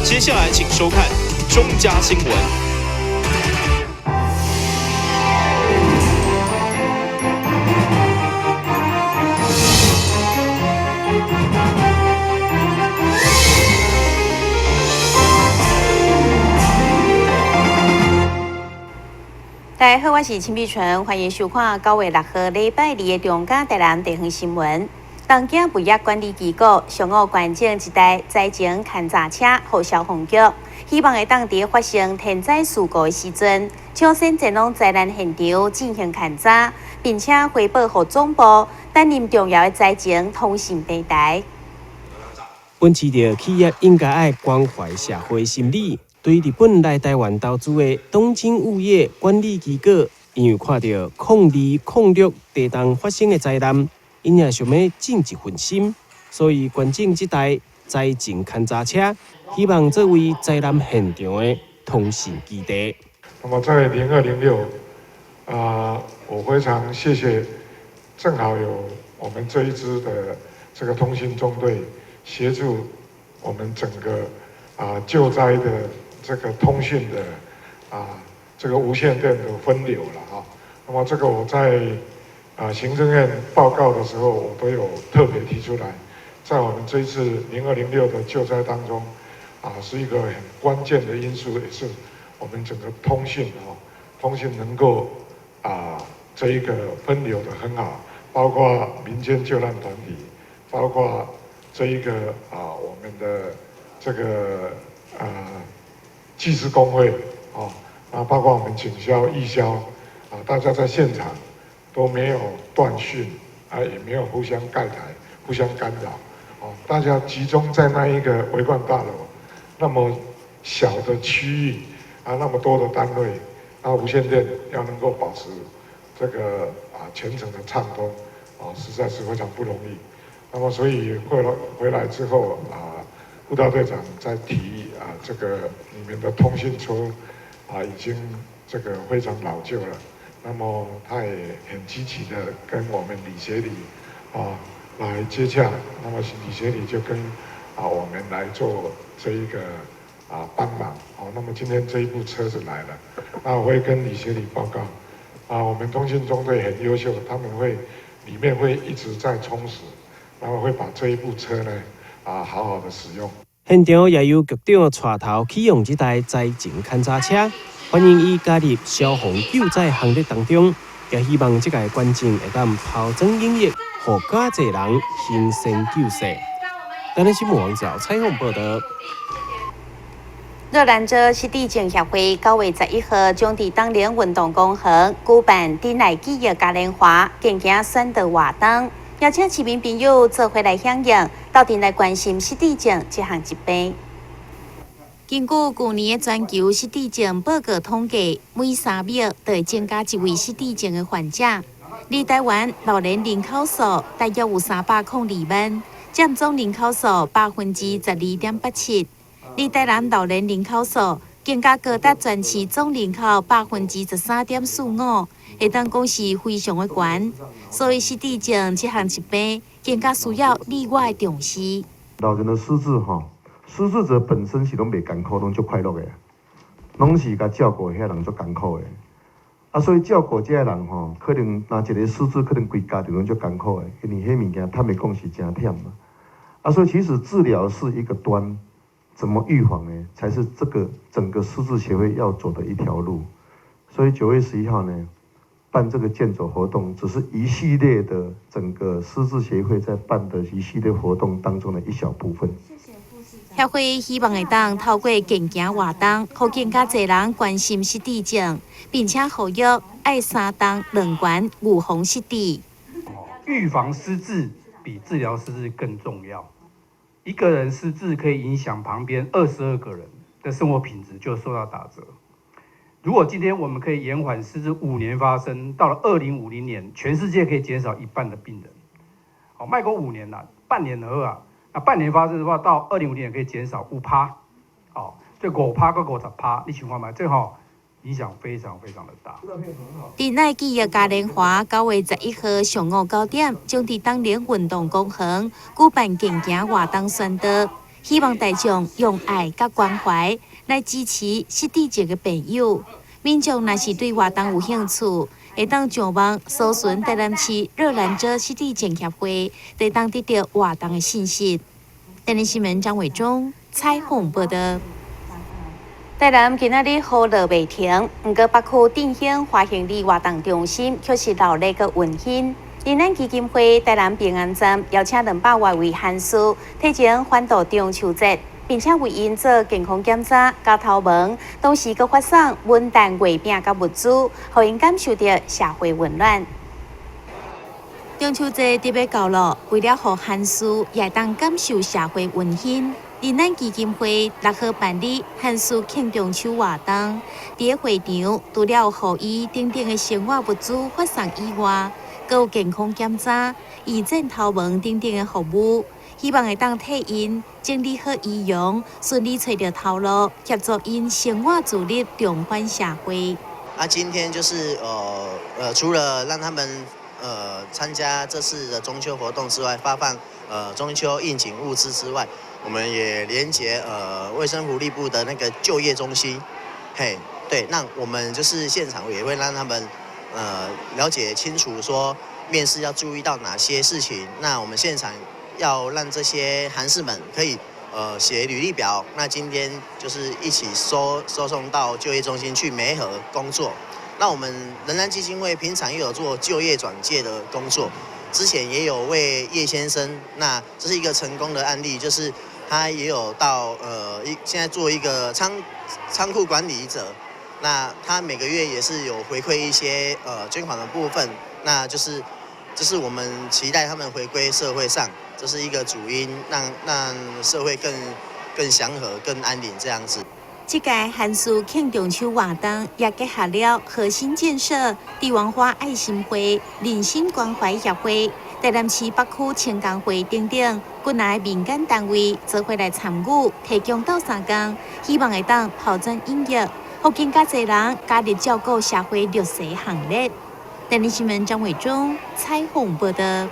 接下來請收看中嘉新聞。大家好，我是陳碧純，歡迎收看9月6號禮拜二的中嘉台南地方新聞。東京物業管理機構上午捐贈一台災情勘查車予消防局，希望會當佇發生天災事故的時陣，搶先前往災難現場進行勘查，並且回報予總部，擔任重要的災情通訊平台。本持著企業應該愛關懷社會心理，對日本來台灣投資的東京物業管理機構，因為看著02-06地動發生的災難，𪜶也想欲盡一份心，所以捐贈這台災情勘查車，希望作為災難現場的通訊基地。那麼在0206啊，我非常謝謝，正好有我們這一支的這個通訊中隊協助我們整個救災的這個通訊的這個無線電的分流了哈。那麼這個我在行政院報告的時候，我都有特別提出來，在我們這一次0206的救災當中，是一個很關鍵的因素，也是我們整個通訊通訊能夠這一個分流的很好，包括民間救難團體，包括這一個我們的這個技師工會包括我們警消、義消大家在現場都沒有斷訊也沒有互相蓋台、互相干擾，大家集中在那一個維冠大樓那麼小的區域那麼多的單位，無線電要能夠保持這個全程的暢通實在是非常不容易。那麼所以回來之後副大隊長在提這個裡面的通訊車已經這個非常老舊了。那麼他也很積極的跟我們李協理來接洽，那麼李協理就跟我們來做這一個幫忙。那麼今天這一部車子來了，那我會跟李協理報告我們通訊中隊很優秀，他們會裡面會一直在充實，然後會把這一部車呢好好的使用。現場也由局長帶頭啟用這台災情勘查車，歡迎伊加入消防救災行列當中，也希望這個捐贈會當拋磚引玉，予較濟人行善救世。台南新聞網採訪報導。若蘭州失智症協會9月11號將佇東寧運動公園舉辦珍愛記憶嘉年華健行宣導活動，邀請市民朋友做伙來響應，鬥陣來關心失智症這項疾病。根據舊年的全球失智症報告統計，每3秒就會增加一位失智症的患者。而台灣老年人口數大約有302萬，佔總人口數12.87%。而台南老年人口數更加高達全市總人口13.45%，會當講是非常的懸。所以失智症這項疾病更加需要你我的重視。老人的失智吼，失智者本身是攏袂艱苦，攏足快樂的，攏是共照顧遐人足艱苦的。所以照顧這个人吼，可能若一个失智，可能規家庭攏足艱苦的，因為彼物件坦白講是誠忝嘛。所以其實治療是一個端，怎麼預防呢？才是這個整個失智協會要走的一條路。所以9月11號呢，辦這個健走活動，只是一系列的整個失智協會在辦的一系列活動當中的一小部分。協會希望會當透過健行活動，予更加濟人關心失智症，並且呼籲愛三動兩懸預防失智。預防失智比治療失智更重要。一個人失智可以影響旁邊22個人的生活品質，就受到打折。如果今天我們可以延緩失智5年發生，到了2050年，全世界可以減少一半的病人。好，邁過5年啦，半年而已啊。那半年發生的話，到2050年可以減少5趴。哦，這5趴閣50趴，你想看覓？這吼影響非常非常的大。珍愛記憶嘉年華9月11號上午9點，將佇東寧運動公園舉辦健行活動宣導，希望大眾用愛佮關懷來支持失智症的朋友。民眾若是對活動有興趣，會當上網搜尋台南市熱蘭遮失智症協會，會當得到活動的信息。電視新聞張偉忠採訪報道。台南今仔日雨落袂停，毋過北區振興華興里活動中心卻是熱鬧閣溫馨。仁安基金會台南平安站邀請200外位寒士提前歡度中秋節，並且為𪜶做健康檢查、鉸頭毛，同時閣發送文旦月餅佮物資，予𪜶感受著社會溫暖。中秋節特別到了，為了予寒士也會當感受社會溫馨，仁安基金會6號辦理寒士慶中秋活動。佇個會場，除了有雨衣等等的生活物資發送以外，閣有健康檢查、義診頭毛等等的服務，希望會當替𪜶整理好儀容，順利揣著頭路，協助𪜶生活自立，重返社會。啊，今天就是除了讓他們參加這次的中秋活動之外，發放中秋應景物資之外，我們也連結衛生福利部的那個就業中心，嘿，對，那我們就是現場也會讓他們了解清楚，說面試要注意到哪些事情。那我們現場要讓這些寒士們可以寫履歷表。那今天就是一起收送到就業中心去媒合工作。那我們仁安基金會平常也有做就業轉介的工作，之前也有為葉先生，那這是一個成功的案例，就是他也有到現在做一個倉庫管理者。那他每個月也是有回饋一些捐款的部分，那就是這是我們期待他們回歸社會上，這是一個主因，讓社會更祥和、更安寧這樣子。這屆寒士慶中秋活動也結合了核心建設、帝王花愛心會、仁心關懷協會、台南市北區青工會等等幾若個民間單位做伙來參與，提供鬥相共，希望會當拋磚引玉，予更加濟人加入照顧社會弱勢行列。電視新聞張偉忠採訪報道。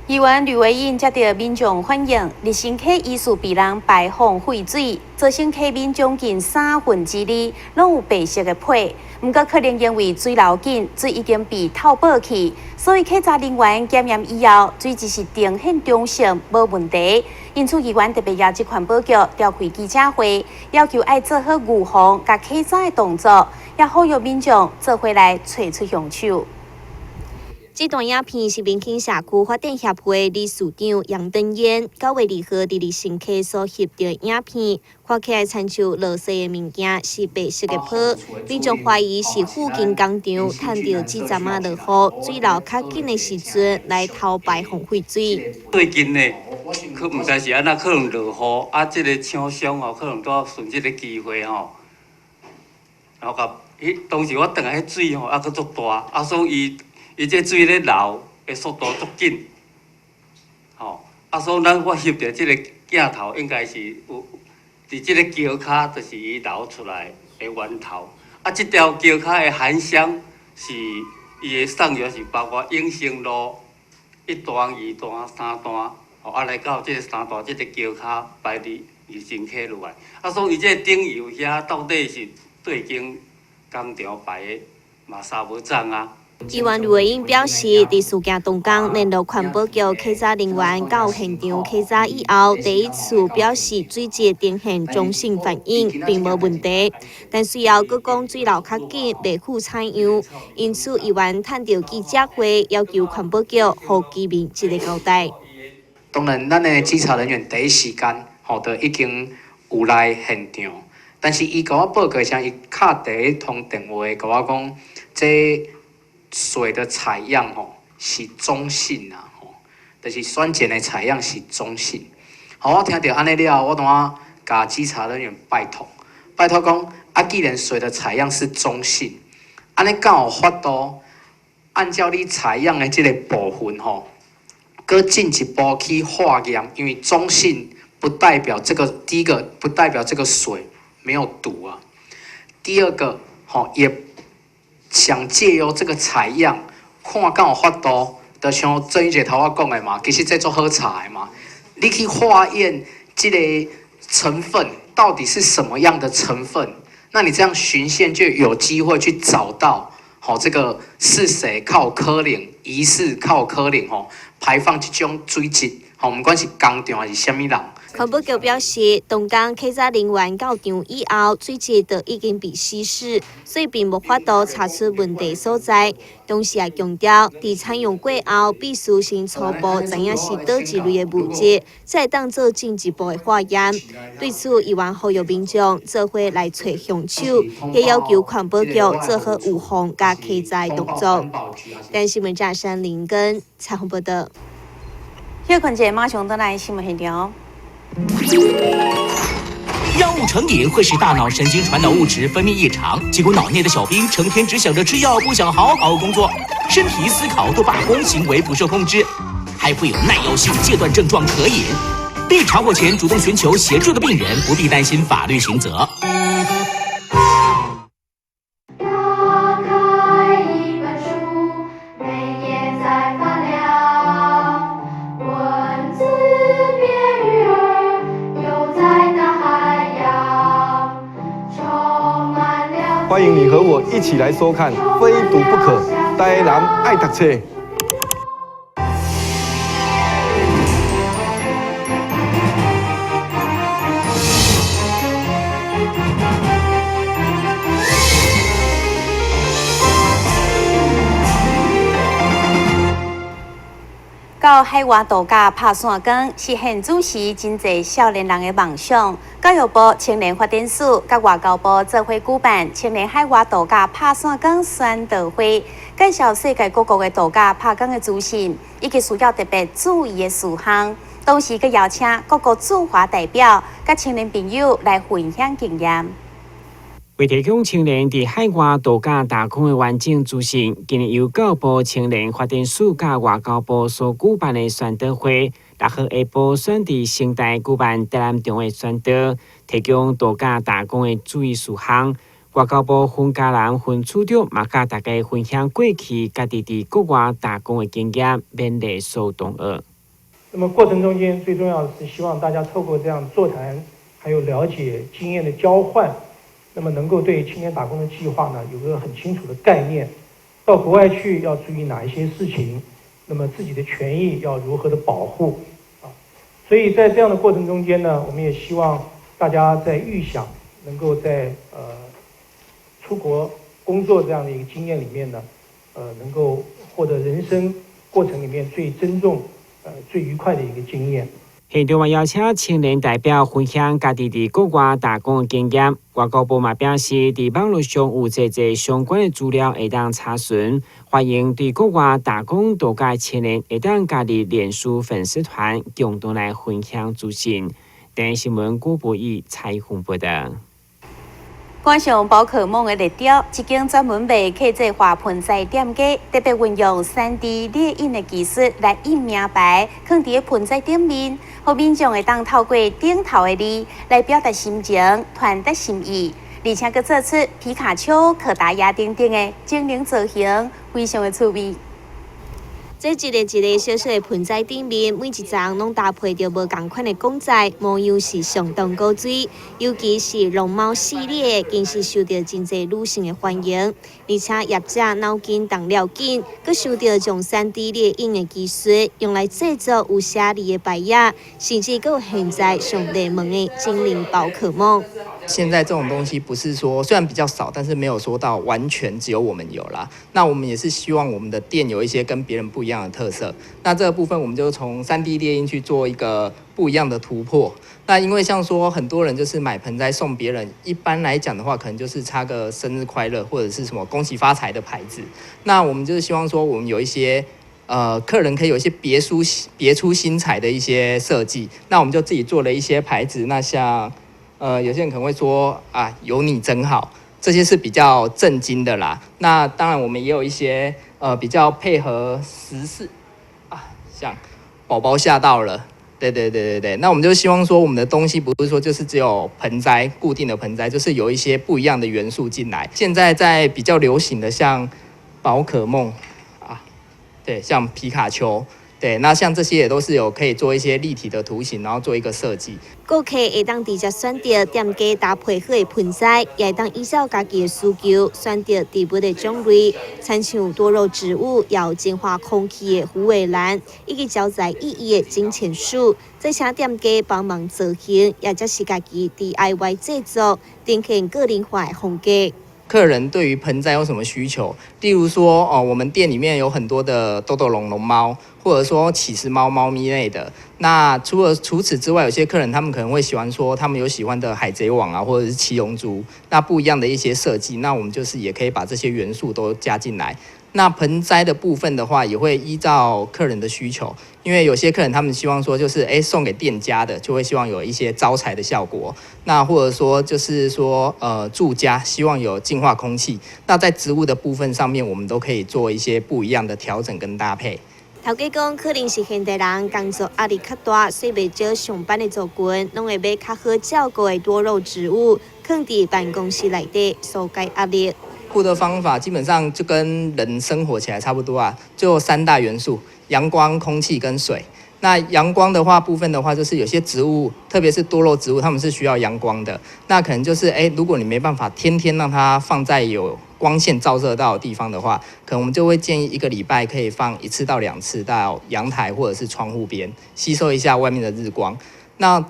議員呂維穎接著民眾反映，日新溪疑似被人排放廢水，造成溪面將近2/3攏有白色的皮。毋過可能因為水流緊，水已經被透薄去，所以稽查人員檢驗以後，水質是呈現中性，無問題。因此，議員特別邀請環保局召開記者會，要求愛做好預防佮稽查的動作，也呼籲民眾做伙來揣出兇手。這段影片是民興社區發展協會理事長楊登煙9月2號佇日新溪所翕著影片，看起來親像落雪的物件是白色的泡，民眾懷疑是附近工廠趁著這陣仔落雨，水流較緊的時陣來偷排放廢水。最近呢，可毋知是按怎，可能落雨，啊，這个廠商吼，可能拄順這个機會吼，然後共彼當時我轉來彼水吼，猶閣足大，啊，所以伊這水咧流的速度足緊，吼，啊，所以咱我翕著這个鏡頭應該是有佇這个橋跤，就是伊流出來的源頭。啊，這條橋跤的涵箱是伊的上游是包括永生路一段、二段、三段，吼，啊來到這个三段這个橋跤排佇日新溪落來。啊，所以伊這個頂游遐到底是佗間工廠排的，嘛查無總啊。議員呂維穎表示，佇事件當工聯絡環保局稽查人員到現場稽查以後，第一次表示水質呈現中性反應，並無問題。但隨後閣講水流較緊，袂赴採樣，因此議員趁著記者會要求環保局予居民一个交代。當然，咱的稽查人員第一時間吼就已經有來現場，但是伊共我報告時，伊敲第一通電話共我講，這水的採樣吼是中性啊，吼，就是酸鹼的採樣是中性。好，我聽著按呢了後，我當下共稽查人員拜託，拜託講，啊，既然水的採樣是中性，按呢敢有法度按照你採樣的這个部分吼，閣進一步去化驗，因為中性不代表這個，第一個不代表這個水沒有毒啊，第二個吼也想借由這個採樣，看敢有法度，就像鄭玉姐頭仔講的嘛，其實這足好查的嘛。你去化驗這個成分到底是什麼樣的成分？那你這樣循線就有機會去找到，好，這個是誰較可能疑似較可能吼排放這種水質，吼，毋管是工廠還是啥物人。環保局表示，當天稽查人員到場以後，水質就已經被稀釋，所以並無法度查出問題所在。同時也強調，佇採用過後，必須先初步知影是佗一類的物質，才會當做進一步的化驗。對此，議員呼籲民眾做伙來揣兇手，也要求環保局做好預防佮稽查的動作。台視新聞記者林根採訪報道。休睏者馬上轉來新聞現場。藥物成癮會使大腦神經傳導物質分泌異常，結果腦內的小兵成天只想着吃藥，不想好好工作，身體思考都罷工，行為不受控制，還會有耐藥性戒斷症狀可引。被查獲前主動尋求協助的病人，不必擔心法律刑責。打開一本書，每頁在發亮，文字變魚兒，游在大海洋，充滿了。歡迎你和我一起來收看《非讀不可》，台南愛讀冊。到海外度假拍散工是現主時真濟少年人的夢想。教育部青年發展署佮外交部做伙舉辦青年海外度假拍散工宣導會，介紹世界各國的度假拍工的資訊，以及需要特別注意的事項。同時，閣邀請各國駐華代表佮青年朋友來分享經驗。為提供青年佇海外度假打工的完整資訊，今日由教育部青年發展署佮外交部所舉辦的宣導會，六號下晡選佇成大舉辦台南場的宣導，提供度假打工的注意事項。外交部馮嘉蘭分處長嘛佮大家分享過去家己佇國外打工的經驗，勉勵所同學。那麼過程中間最重要的是希望大家透過這樣座談，還有了解經驗的交換。那麼能夠對青年打工的計劃呢，有個很清楚的概念，到國外去要注意哪一些事情，那麼自己的權益要如何的保護啊？所以在這樣的過程中間呢，我們也希望大家在預想能夠在出國工作這樣的一個經驗裡面呢，能夠獲得人生過程裡面最珍重、最愉快的一個經驗。現場嘛邀請青年代表分享家己佇國外打工的經驗。外交部嘛表示，佇網路上有濟濟相關的資料會當查詢，歡迎對國外打工度假的青年會當加入臉書粉絲團，共同來分享資訊。電視新聞郭博義採訪報道。趕上寶可夢的熱潮，這間專門賣客製化盆栽店家，特別運用3D 列印的技術來印名牌，囥佇個盆栽頂面，予民眾會當透過頂頭的字來表達心情、傳達心意，而且閣做出皮卡丘、柯達亞等等的精靈造型，非常的趣味。這一个一个小小的盆栽頂面，每一叢攏搭配著無仝款的公仔，模樣是相當古錐，尤其是龍貓系列，更是受到真濟女性的歡迎。而且業者腦筋動了緊，閣受著將3D 列印的技術用來製作有寫字的牌仔，甚至閣有現在上熱門的精靈寶可夢。現在這種東西不是說雖然比較少，但是沒有說到完全只有我們有啦。那我們也是希望我們的店有一些跟別人不一樣的特色。那這個部分我們就從3D 列印去做一個不一樣的突破。那因為像說很多人就是買盆栽送別人，一般來講的話，可能就是插個生日快樂或者是什麼恭喜發財的牌子。那我們就是希望說，我們有一些客人可以有一些別出心裁的一些設計。那我們就自己做了一些牌子。那像有些人可能會說啊，有你真好，這些是比較正經的啦。那當然，我們也有一些比較配合時事啊，像寶寶嚇到了，對對對對對。那我們就希望說，我們的東西不是說就是只有盆栽固定的盆栽，就是有一些不一樣的元素進來。現在在比較流行的像寶可夢啊，對，像皮卡丘。对，那像這些也都是有可以做一些立體的圖形，然後做一個設計。顧客會當直接選擇店家搭配好的盆栽，也會當依照家己的需求選擇植物的種類，親像多肉植物、有淨化空氣的虎尾蘭，以及招財意義的金錢樹，再請店家幫忙造型，也則是家己 DIY 製作，呈現個人化的風格。客人對於盆栽有什麼需求？例如說，哦，我們店裡面有很多的豆豆龍龍貓，或者說起司貓貓咪類的。那除此之外，有些客人他們可能會喜歡說，他們有喜歡的海賊王啊，或者是七龍珠，那不一樣的一些設計，那我們就是也可以把這些元素都加進來。那盆栽的部分的話，也會依照客人的需求，因為有些客人他們希望說，就是送給店家的，就會希望有一些招財的效果。那或者說就是說，住家希望有淨化空氣。那在植物的部分上面，我們都可以做一些不一樣的調整跟搭配。頭家講，可能是現代人工作壓力較大，所以袂少上班的族群攏會買較好照顧的多肉植物，囥佇辦公室內底，紓解壓力。顧的方法基本上就跟人生活起來差不多啊，就三大元素：陽光、空氣跟水。那陽光的話部分的話，就是有些植物，特別是多肉植物，它們是需要陽光的。那可能就是，如果你沒辦法天天讓它放在有光線照射到的地方的話，可能我們就會建議一個禮拜可以放1次到2次到陽台或者是窗戶邊，吸收一下外面的日光。那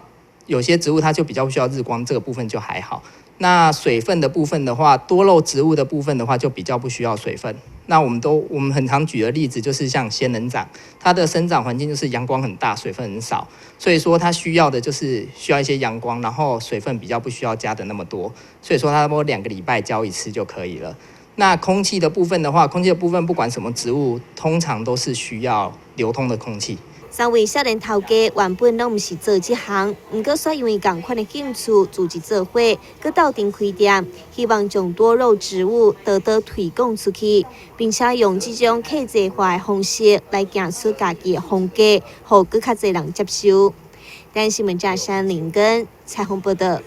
有些植物它就比較不需要日光，這個部分就還好。那水分的部分的話，多肉植物的部分的話就比較不需要水分。那我們很常舉的例子就是像仙人掌，它的生長環境就是陽光很大，水分很少，所以說它需要的就是需要一些陽光，然後水分比較不需要加的那麼多，所以說它差不多2個禮拜澆一次就可以了。那空氣的部分的話，空氣的部分不管什麼植物，通常都是需要流通的空氣。三位少年頭家原本攏毋是做這行，毋過煞因為仝款的興趣，組織做伙，閣鬥陣開店，希望將多肉植物多多推廣出去，並且用這種客製化的方式來行出家己的風格，予閣較濟人接受。台視新聞記者林根採訪報導。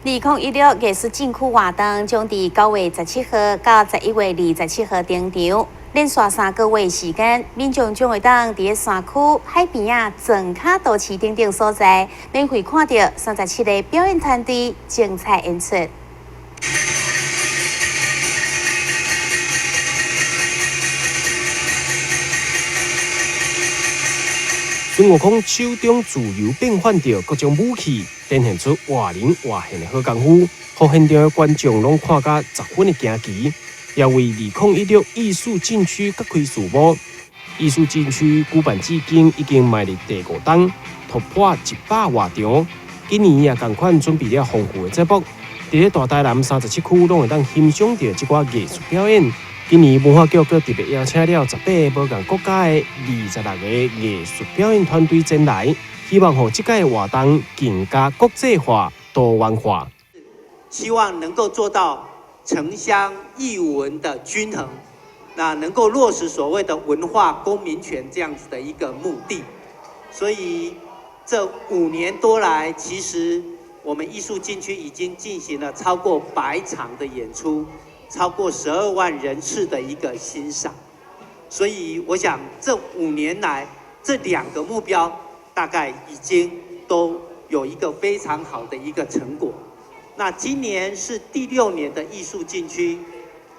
2016藝術禁區活動將佇9月17號到11月27號登場。連續3個月時間，民眾將會當佇咧山區、海邊仔、莊跤都市等等所在，免費看著37个表演團隊精彩演出。孫悟空手中自由變換著各種武器，展現出活靈活現的好功夫，予現場的觀眾攏看甲十分的驚奇。也為2016藝術禁區揭開序幕。藝術禁區舉辦至今已經邁入第5冬，突破100外場。今年也仝款準備了豐富的節目，佇咧大台南37區攏會當欣賞著這寡藝術表演。今年文化局閣特別邀請了18个無仝國家的26个藝術表演團隊前來，希望予這屆活動更加國際化、多元化。希望能夠做到城鄉藝文的均衡，那能夠落實所謂的文化公民權這樣子的一個目的。所以這5年多來，其實我們藝術禁區已經進行了超過100場的演出，超過12萬人次的一個欣賞。所以我想這5年來，這2個目標大概已經都有一個非常好的一個成果。那今年是第6年的藝術禁區，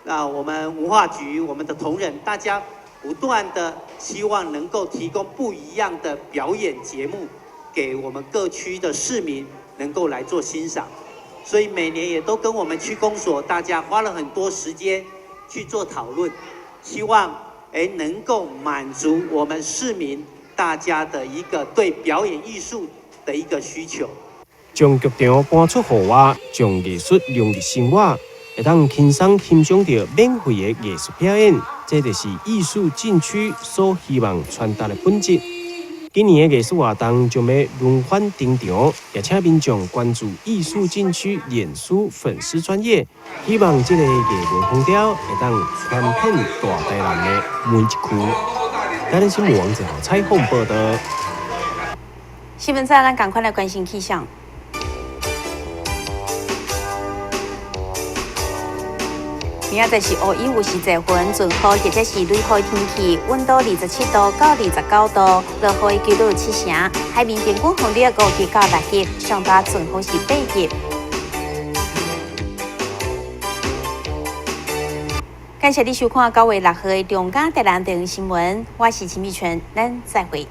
那我們文化局、我們的同仁，大家不斷的希望能夠提供不一樣的表演節目，給我們各區的市民能夠來做欣賞。所以每年也都跟我們區公所大家花了很多時間去做討論，希望能夠滿足我們市民大家的一個對表演藝術的一個需求。將劇場搬出戶外，將藝術融入生活，會當輕鬆欣賞著免費的藝術表演，這就是藝術禁區所希望傳達的本質。今年的藝術活動將欲輪番登場，也請民眾關注藝術禁區臉書粉絲專頁，希望這個藝文風潮會當傳遍大台南的每一區。台南新聞王志豪採訪報導。新聞再，咱趕快來關心氣象。明明仔載是烏雨，有時濟雲，陣雨或者是雷雨天氣，溫度27度到29度，落雨的幾率七成。海面平均風力5級到6級，上大陣風是8級。感謝你收看9月6號的中嘉台南電視新聞，我是陳美泉，咱再會。